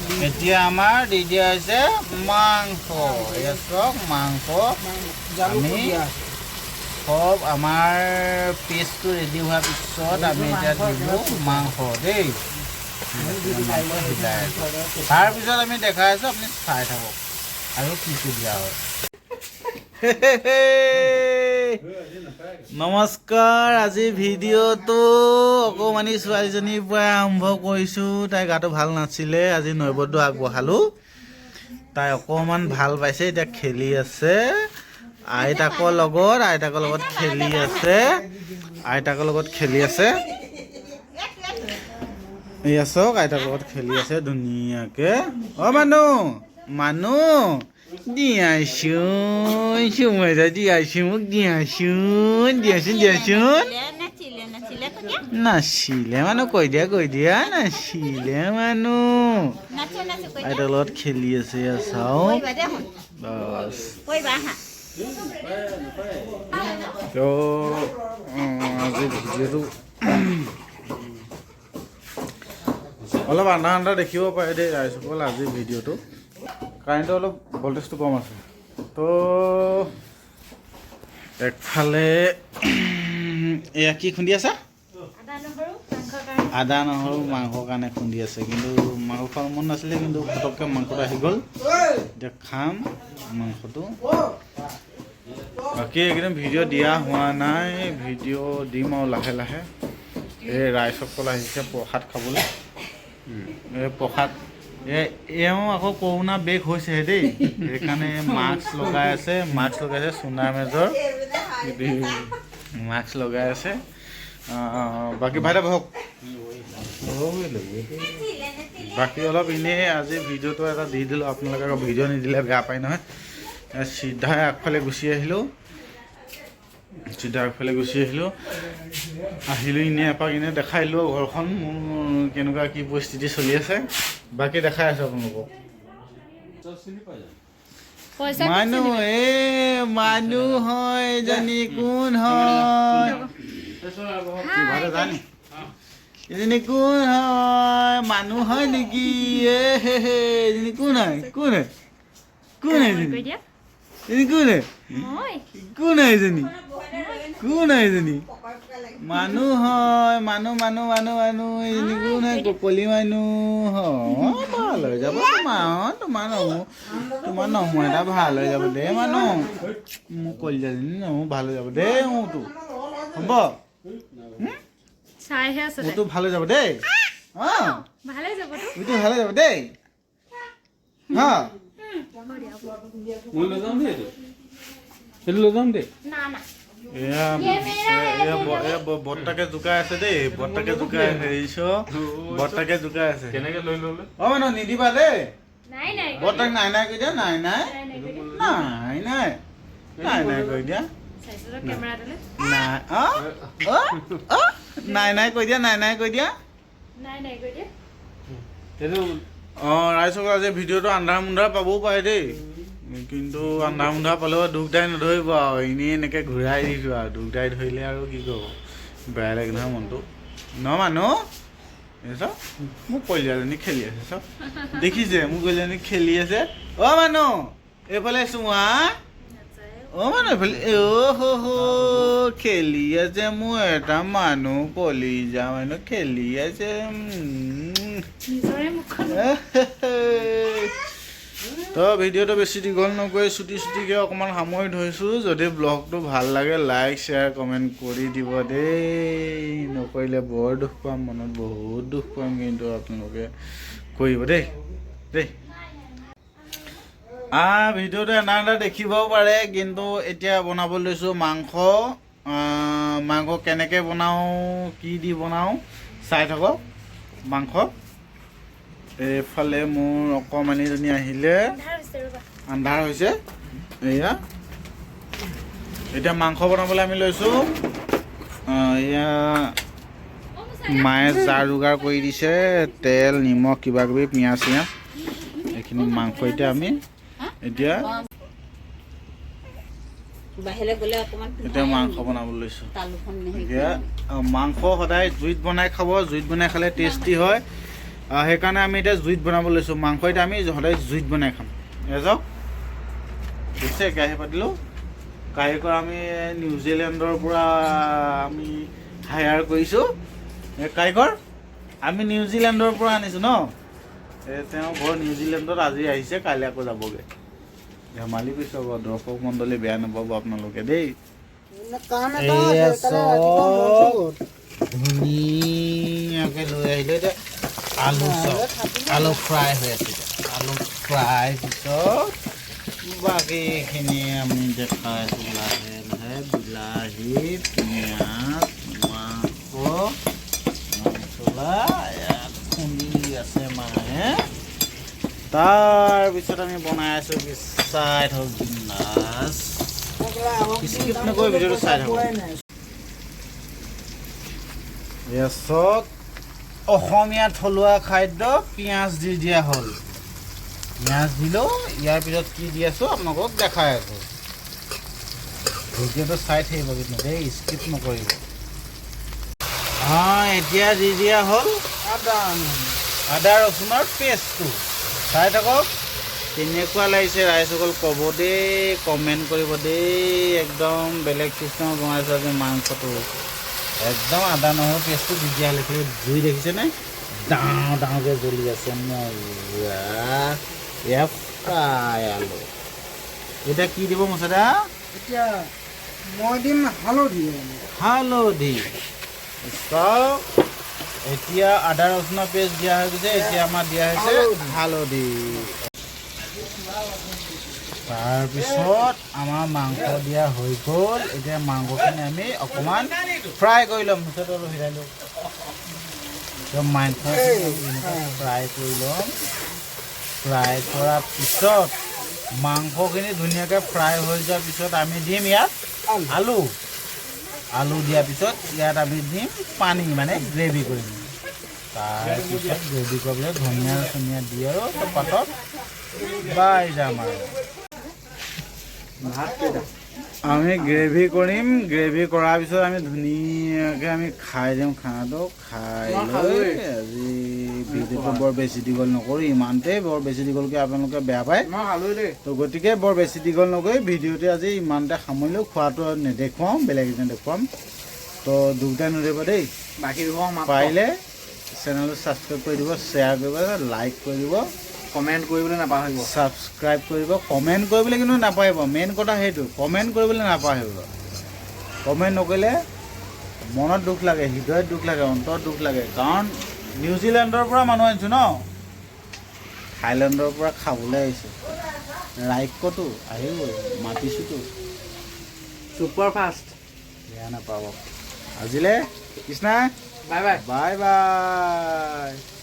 দি। এতিয়া আমাৰ দি দিয়া হৈছে মাংস। এয়া চাওক, মাংস। জালুকো আমি দিয়া আছে। চব আমাৰ পেষ্টটো ৰেডি হোৱাৰ পিছত আমি এতিয়া দিলোঁ মাংস দেই। মাংস সিজাই আছোঁ। তাৰপিছত আমি দেখাই আছোঁ, আপুনি চাই থাকক আৰু কি কি দিয়া হয়। নমস্কাৰ। আজি ভিডিঅ'টো অকণমানি ছোৱালীজনীৰ পৰা আৰম্ভ কৰিছোঁ। তাইৰ গাটো ভাল নাছিলে, আজি নৈবদ্য আগবঢ়ালোঁ। তাই অকণমান ভাল পাইছে, এতিয়া খেলি আছে আইতাকৰ লগত। আইতাকৰ লগত খেলি আছে, আইতাকৰ লগত খেলি আছে। এয়া চাওক, আইতাকৰ লগত খেলি আছে ধুনীয়াকে। অ' মানুহ, মানুহ, দিয়াচোন, চুমা এটা দিয়াচোন মোক, দিয়াচোন, দিয়াচোন, দিয়াচোন। নাচিলে, নাচিলে কৈ দিয়া। নাচিলে মানুহ, কৈ দিয়া, কৈ দিয়া, নাচিলে মানুহ। নাচো, নাচো কৈ দিয়া। আইতাৰ লগত খেলি আছে, এয়া চাওক। কৰিবা দে শুন। বাছ। কৰিবা আহা। তো আজি ভিডিঅ'টো অলপ আন্ধা আন্ধা দেখিব পাৰে দেই ৰাইজসকল। আজি ভিডিঅ'টো কাৰেণ্টৰ অলপ ভল্টেজটো কম আছে। তো একফালে এয়া কি খুন্দি আছা? আদা নহৰু মাংসৰ কাৰণে। আদা নহৰু মাংসৰ কাৰণে খুন্দি আছে। কিন্তু মাংস খোৱাৰ মন নাছিলে, কিন্তু পটককৈ মাংসটো আহি গ'ল। এতিয়া খাম মাংসটো। বাকী এইকেইদিন ভিডিঅ' দিয়া হোৱা নাই, ভিডিঅ' দিম আৰু লাহে লাহে। এই ৰাইজসকল আহিছে প্ৰসাদ খাবলৈ। এই প্ৰসাদ, এই এওঁ আকৌ কৰোণা বেক হৈছেহে দেই, সেইকাৰণে মাস্ক লগাই আছে, মাস্ক লগাই আছে। চুনা মেজৰ মাস্ক লগাই আছে। বাকী ভাইটা বহক। বাকী অলপ এনেই আজি ভিডিঅ'টো এটা দি দিলোঁ আপোনালোকে, আকৌ ভিডিঅ' নিদিলে বেয়া পায় নহয়। চিধাই আগফালে গুচি আহিলোঁ, চিধা আগফালে গুচি আহিলোঁ। আহিলোঁ এনেই এপাক এনেই দেখাই দিলোঁ ঘৰখন মোৰ কেনেকুৱা কি পৰিস্থিতি চলি আছে। বাকী দেখাই আছোঁ আপোনালোকক। পইচা। মানুহ, এ মানুহ হয়, এজনী কোন হয়? কি ভালে জানি এজনী কোন হয়? মানুহ হয় নেকি? এ হে হে, এজনী কোন হয়? কোন হয়? কোন হয় এজনী? কৈ দিয়া। এজনী কোন হয়? মই। কোন হয় এজনী? কোন হয় এজনী? মানুহ হয়, মানুহ, মানুহ, মানুহ, মানুহ। এজনী কোন হয়? ককলি মানুহ হয়। ভাল হৈ যাব তোমাৰ, তোমাৰ নহো, তোমাৰ নহো এটা ভাল হৈ যাব দেই মানুহ। মোৰ কলিজাজনী নহো ভাল হৈ যাব দেই। মোৰতো হ'ব। চাইহে আছে। মোৰতো ভাল হৈ যাব দেই। অঁ। ভালে যাবতো। মোৰতো ভাল হৈ যাব দেই। হা। মই লৈ যাম দেই এইটো, সেইটো লৈ যাম দেই। না না। এয়া এয়া এয়া বৰ্তাকে জোকাই আছে দেই, বৰ্তাকে জোকাই আছে। এইচ, বৰ্তাকে জোকাই আছে। কেনেকে লৈ ল'লে? অ মানুহ, নিদিবা দেই। নাই নাই। বৰ্তাক নাই নাই কৈ দিয়া, নাই নাই। নাই নাই কৈ দিয়া। নাই নাই নাই নাই কৈ দিয়া। চাইছো কেমেৰাটোলৈ। নাই, অ অ অ, নাই নাই কৈ দিয়া, নাই নাই কৈ দিয়া। নাই নাই কৈ দিয়া। এইটো। অঁ ৰাইজসকল, আজি ভিডিঅ'টো আন্ধাৰ মুন্ধাৰ পাবও পাৰে দেই, কিন্তু আন্ধাৰ মুন্ধাৰ পালেও দুখ দাই নধৰিব আৰু। এনেই এনেকৈ ঘূৰাই দিছোঁ আৰু। দুখ দাই ধৰিলে আৰু কি ক'ব, বেয়া লাগে নহয় মনটো ন মানুহ। এই চাওক, মোৰ কলিজাজনী খেলি আছে। চাওক, দেখিছে, মোৰ কলিজাজনী খেলি আছে। অ' মানুহ, এইফালে চোৱা। অ' মানুহ, এইফালে। অ' হ হ, খেলি আছে মোৰ এটা মানুহ, কলিজা মানুহ খেলি আছে। নিজৰে মুখখন। তো ভিডিঅ'টো বেছি দীঘল নকৰি চুটি চুটিকৈ অকণমান সামৰি ধৰিছোঁ। যদি ব্লগটো ভাল লাগে, লাইক, শ্বেয়াৰ, কমেণ্ট কৰি দিব দেই। নকৰিলে বৰ দুখ পাম, মনত বহুত দুখ পাম, কিন্তু আপোনালোকে কৰিব দেই দেই। ভিডিঅ'টো এনা এটা দেখিবও পাৰে, কিন্তু এতিয়া বনাব লৈছোঁ মাংস। মাংস কেনেকৈ বনাওঁ, কি দি বনাওঁ চাই থাকক। মাংস এইফালে মোৰ অকণমানিজনী আহিলে। আন্ধাৰ হৈছে, ৰ'বা। আন্ধাৰ হৈছে। এয়া এতিয়া মাংস বনাবলৈ আমি লৈছোঁ। এয়া মায়ে যা যোগাৰ কৰি দিছে, তেল, নিমখ, কিবা কিবি, পিঁয়াজ চিয়াজ এইখিনি। মাংস এতিয়া আমি এতিয়া বাহিৰলৈ গ'লে অকণমান। এতিয়া মাংস বনাবলৈ লৈছোঁ। তালুখন। এতিয়া মাংস সদায় জুইত বনাই খাব, জুইত বনাই খালে টেষ্টি হয়। সেইকাৰণে আমি এতিয়া জুইত বনাব লৈছোঁ মাংস। এতিয়া আমি সদায় জুইত বনাই খাম। এয়া চাওক, দেখিছে কেৰাহী পাতিলোঁ। কাৰিকৰ আমি নিউজিলেণ্ডৰ পৰা আমি হায়াৰ কৰিছোঁ। এই কাৰিকৰ আমি নিউজিলেণ্ডৰ পৰা আনিছোঁ ন। এই তেওঁ ঘৰ নিউজিলেণ্ডত, আজি আহিছে, কাইলৈ আকৌ যাবগৈ। ধেমালি কৰিছোঁ আকৌ, দৰ্শক মণ্ডলী বেয়া নাপাব আপোনালোকে দেই। কাম এটা এয়া আছে, কাইলৈ ৰাতিপুৱা মনটো চব গ'ল। ধুনীয়াকৈ লৈ আহিলে। এতিয়া আলু চব আলু ফ্ৰাই হৈ আছে। এতিয়া আলু ফ্ৰাই পিছত বাকীখিনি আমি দেখাই আছোঁ লাহে লাহে। বিলাহী, পিঁয়াজ, মাংস, মছলা ইয়াত খুন্দি আছে মায়ে। তাৰপিছত আমি বনাই আছোঁ কি চাই থাকক বিন্দাছ, স্কিপ নকৰি ভিডিঅ'টো চাই থাকক। পোৱাই নাই। এয়া চাওক, অসমীয়া থলুৱা খাদ্য, পিঁয়াজ দি দিয়া হ'ল। পিঁয়াজ দিলোঁ, ইয়াৰ পিছত কি দি আছোঁ আপোনালোকক দেখাই আছোঁ। ভিডিঅ'টো চাই থাকিব কিন্তু দেই, স্কিপ নকৰিব। অঁ, এতিয়া দি দিয়া হ'ল আদা। আদা ৰচুনৰ পেষ্টটো। চাই থাকক কেনেকুৱা লাগিছে ৰাইজসকল ক'ব দেই, কমেণ্ট কৰিব দেই। একদম বেলেগ চিষ্টেমত বনাইছোঁ আজি মাংসটো। একদম আদা নহৰু পেষ্টটো দি দিয়া হ'লে এইফালে জুই দেখিছেনে, ডাঙৰ ডাঙৰকৈ জ্বলি আছে, মজা। এয়া ফ্ৰাই আলু। এতিয়া কি দিব মুছাদা? এতিয়া মই দিম হালধি। হালধি। চাওক, এতিয়া আদা ৰচুনৰ পেষ্ট দিয়া হৈ গৈছে। এতিয়া আমাৰ দিয়া হৈছে হালধি। তাৰপিছত আমাৰ মাংস দিয়া হৈ গ'ল। এতিয়া মাংসখিনি আমি অকণমান ফ্ৰাই কৰি ল'ম। পিছত অলপ সিজাই লওঁ। মাংসখিনি ফ্ৰাই কৰি ল'ম। ফ্ৰাই কৰাৰ পিছত, মাংসখিনি ধুনীয়াকৈ ফ্ৰাই হৈ যোৱাৰ পিছত আমি দিম ইয়াত আলু। আলু দিয়াৰ পিছত ইয়াত আমি দিম পানী, মানে গ্ৰেভি কৰিম। তাৰপিছত গ্ৰেভি কৰাৰ পিছত ধনিয়া চনিয়া দি আৰু পাতত বাই যাম। আৰু আমি গ্ৰেভি কৰিম। গ্ৰেভি কৰাৰ পিছত আমি ধুনীয়াকৈ আমি খাই দিম খানাটো। খাই লৈ আজি ভিডিঅ'টো বৰ বেছি দীঘল নকৰোঁ, ইমানতেই। বৰ বেছি দীঘলকৈ আপোনালোকে বেয়া পায়। মই খালোৱেই দেই। তো গতিকে বৰ বেছি দীঘল নকৰি ভিডিঅ'টো আজি ইমানতে সামৰিলোঁ। খোৱাটো নেদেখুৱাওঁ, বেলেগ এদিন দেখুৱাম। তো দুটাই নধৰিব দেই। বাকী পাৰিলে চেনেলটো ছাবস্ক্ৰাইব কৰি দিব, শ্বেয়াৰ কৰিব, লাইক কৰি দিব। কমেণ্ট কৰিবলৈ নাপাহৰিব। ছাবস্ক্ৰাইব কৰিব, কমেণ্ট কৰিবলৈ কিন্তু নাপাহৰিব। মেইন কথা সেইটো, কমেণ্ট কৰিবলৈ নাপাহৰিব। কমেণ্ট নকৰিলে মনত দুখ লাগে, হৃদয়ত দুখ লাগে, অন্তৰত দুখ লাগে। কাৰণ নিউজিলেণ্ডৰ পৰা মানুহ আনিছোঁ ন, থাইলেণ্ডৰ পৰা খাবলৈ আহিছোঁ। ৰাইকতো আহিবই, মাতিছোঁতো। Super fast. বেয়া নাপাব। আজিলে Krishna. Bye bye. Bye bye.